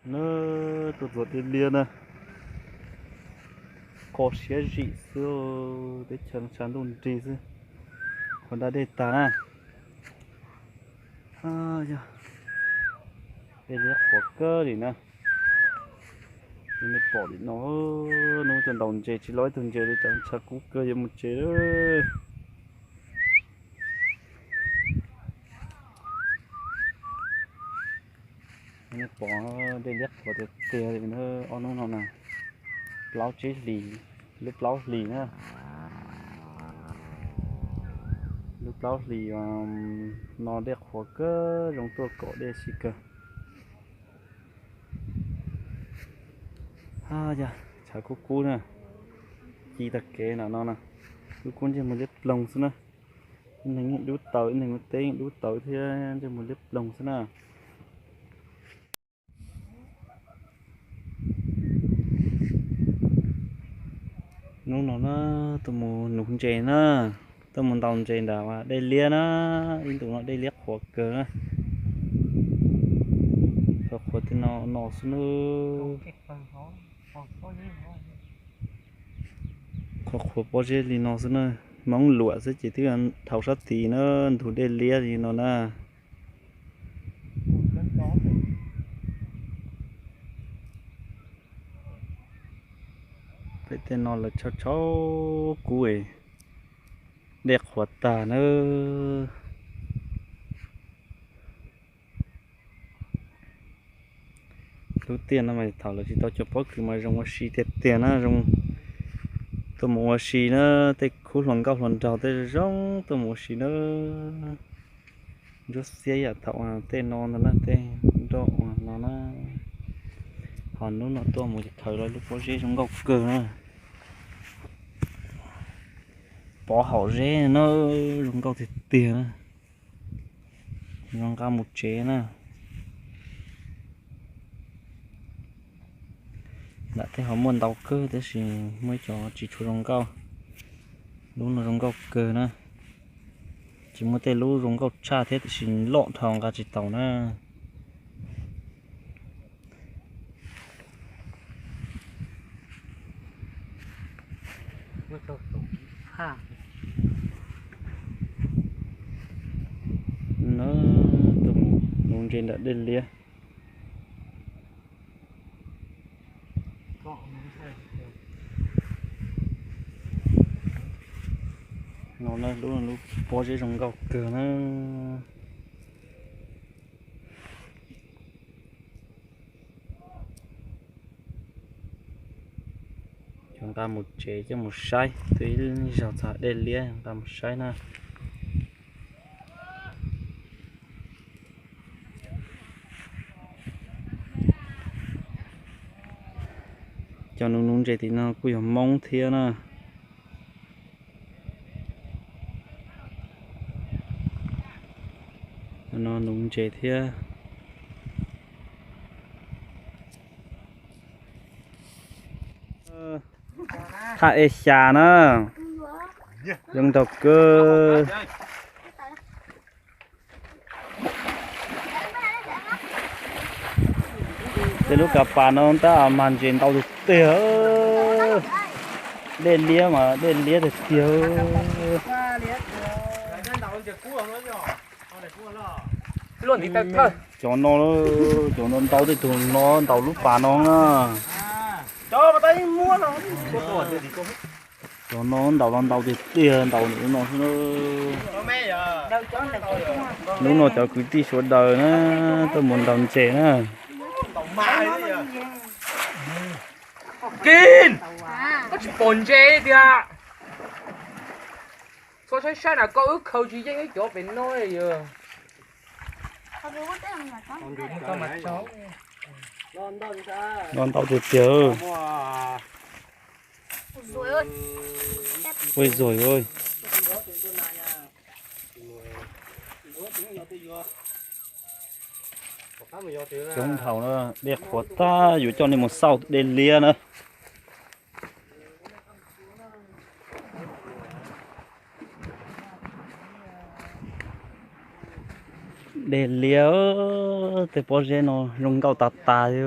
Na, tuaj txog dej liab na, kho siab zim xwb, teb chaws tshav ntuj nrig xwb, qhuav da dej tag na. Yog dej liab qhuav kawg li na. Nej pom li no, hnub tuaj ntaus ntses tsis los ib tug ntses li, tshav kub kawg yuav mus tsev. Nej pom dej liab qhuav tiag tiag li na, ob hnub no na, plaub tsib hlis, lub plaub hlis na, lub plaub hlis no dej qhuav kawg, zoo tuaj kom dej si kawg. Yog tshav kub kub na, ci tag kev no no na, kub kub ntsej muag liab ploog xwb na. Ib neeg dub taws, ib neeg ua teb dub taws thiab, ntsej muag liab ploog xwb na. Hnub no na, tuaj mus nuv ntses na, tuaj mus ntaus ntses ntawm dej liab na, ib ntus no dej liab qhuav kawg na. Qhuav qhuav tej no no xwb na. Qhuav qhuav pob zeb li no xwb na, hmoob luam xwb ces twb dhau sab tid na, ntug dej liab li no na. Pem tej no lawv tshauv tshauv kub, dej qhuav tag na. Lub tiaj no mas thaum lawv tsis tau cov pob kws mas zoo ua si tiag tiag na, zoo tuaj mus ua si na, tej khub hluas nkauj hluas nraug tej zoo tuaj mus ua si na. Ntsuab xiab yam thaum tej no ntag na, tej nroj uas no na. Ho hnub no tuaj mus ces khaws los lub pob zeb zoo nkauj kawg na. Pov haum zeb na, zoo nkauj tiag tiag na. Zoo nqa mus tsev na. Nram tej ho muaj ntau kawg tab sis muaj ib co tsis tshua zoo nkauj. Lub no zoo nkauj kawg na. Tsis muaj tej lub zoo nkauj tshaj thiab tiam sis loj dhau nqa tsis tau na. No, tuaj mus nuv ntses nram dej liab. No na, lub, lub pob zeb zoo nkauj kawg na. Cov nqa mus tsev coj mus saib, twb ib zaug txog dej liab nqa mus saib na. Cov nuv nuv ntses tim no kuj yog Hmoob thiab na. No nuv ntses thiab. Thaj eb xya na, zoo nraug kawg. Tej lub kav pas no tab mas ntses ntau tiag tiag. Dej liab mas dej liab tiag tiag. Cov no, cov no ntau, tej tug no ntaus lub pas no na. Cov no ntaus los ntau tiag tiag, ntaus nws lub no xwb na. Hnub no cov kwv tij sawv daws na, tuaj mus ntaus ntses na. Kim, koj tsis pom ntses tiag. Txhob saib saib na, koj wb khaws tsis yeej ib cov pem no yog. No ntau tiag tiag. Ui, zuag ui. Coob dhau na, dej qhuav tag, yuav coj nej mus xauj dej liab na. Dej liab, tej pob zeb no zoo nkauj tas tas li.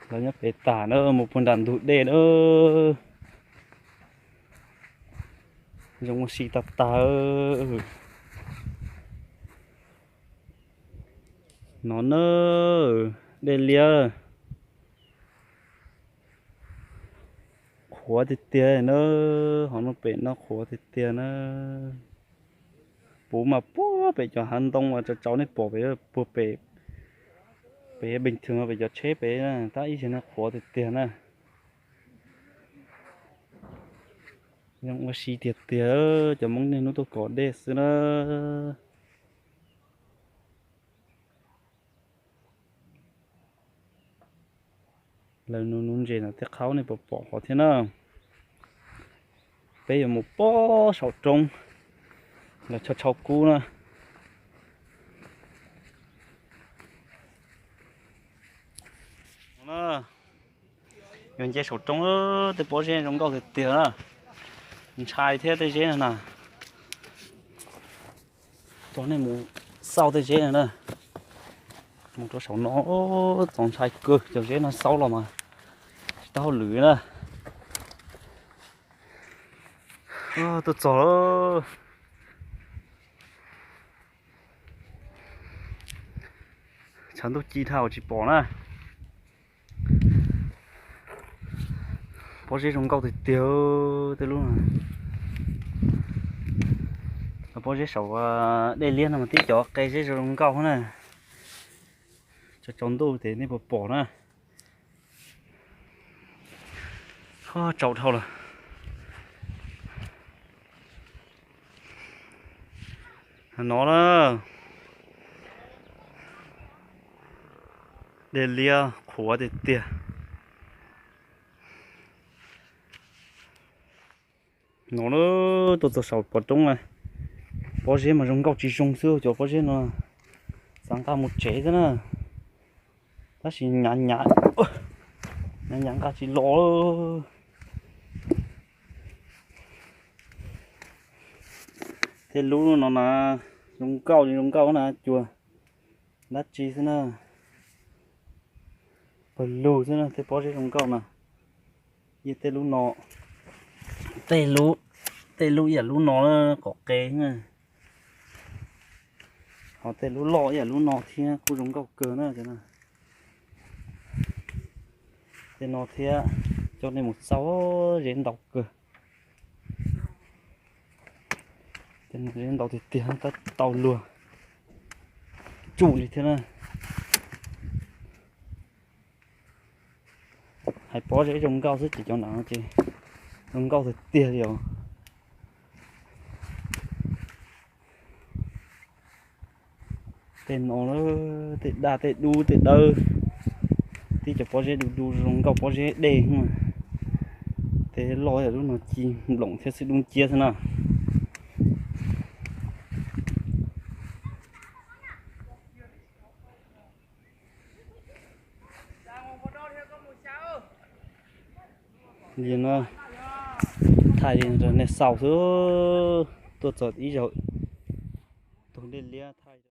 Lawv nyob pem tas na, mus puag nram ntug dej na. Zoo ua si tag tag. No na, dej liab. Qhuav tiag tiag na, hauv no pem no qhuav tiag tiag na. Puv mas puag pem cov hav ntoo uas tsaus tsaus nej pom pem, puag pem, pem bình thường pem cov tsheb pem, tab ib zaug no qhuav tiag tiag na. Zoo ua si tiag tiag, cov Hmoob niaj hnub tuaj kov dej xwb na. Lawv nuv nuv ntses no tej qhaub nej puas pom qhov thiab na. Peb yuav mus pob saum roob, lawv tshau tshau kub na. Yuav nce saum roob, tej pob zeb zoo nkauj tiag tiag na. Ntshai thiab tej zeb no na. Coj nej mus xauj tej zeb no na. Mus rau saum no, txaus ntshai kawg, cov zeb no xauj los mas tsis tau hauj lwm na. Tuaj txog, tshav ntuj ci dhau tsis pom na. Pob zeb zoo nkauj tiag tiag, tej lub, pob zeb saum dej liab no mas tib cov qe zeb zoo nkauj na. Tsaus tsaus ntuj ces nej puas pom na. Tsaus dhau lawm. No na, dej liab qhuav tiag tiag. No na, tuaj txog saum pov roob na, pob zeb mas zoo nkauj tsis zoo xwb, cov pob zeb no xav nqa mus tsev xwb na, tab sis nyav nyav, nyav nyav nqa tsis los. Tej lub no na, zoo nkauj zoo nkauj na, cua dab tsi xwb na, pawg lug xwb na, tej pob zeb zoo nkauj na. Yeej tej lub no, tej lub, tej lub ib yam lub no qom qe na, ho tej lub loj ib yam lub no thiab kuj zoo nkauj kawg na. Tej no thiab, coj nej mus xauj, zeb ntau kawg. Zeb ntau tiag tiag, tab tau luag tsuj li thiab na. Hais pob zeb zoo nkauj xwb ces cov no ces zoo nkauj tiag tiag li os. Tej no, tej daj tej dub tej dawb, tib cov pob zeb du du zoo nkauj pob zeb dej. Tej loj yam lub no ci nploom thiab xwb dub nciab xwb na. Li no, thaij li rau nej xauj xwb, tuaj txog ib zaug tus dej liab.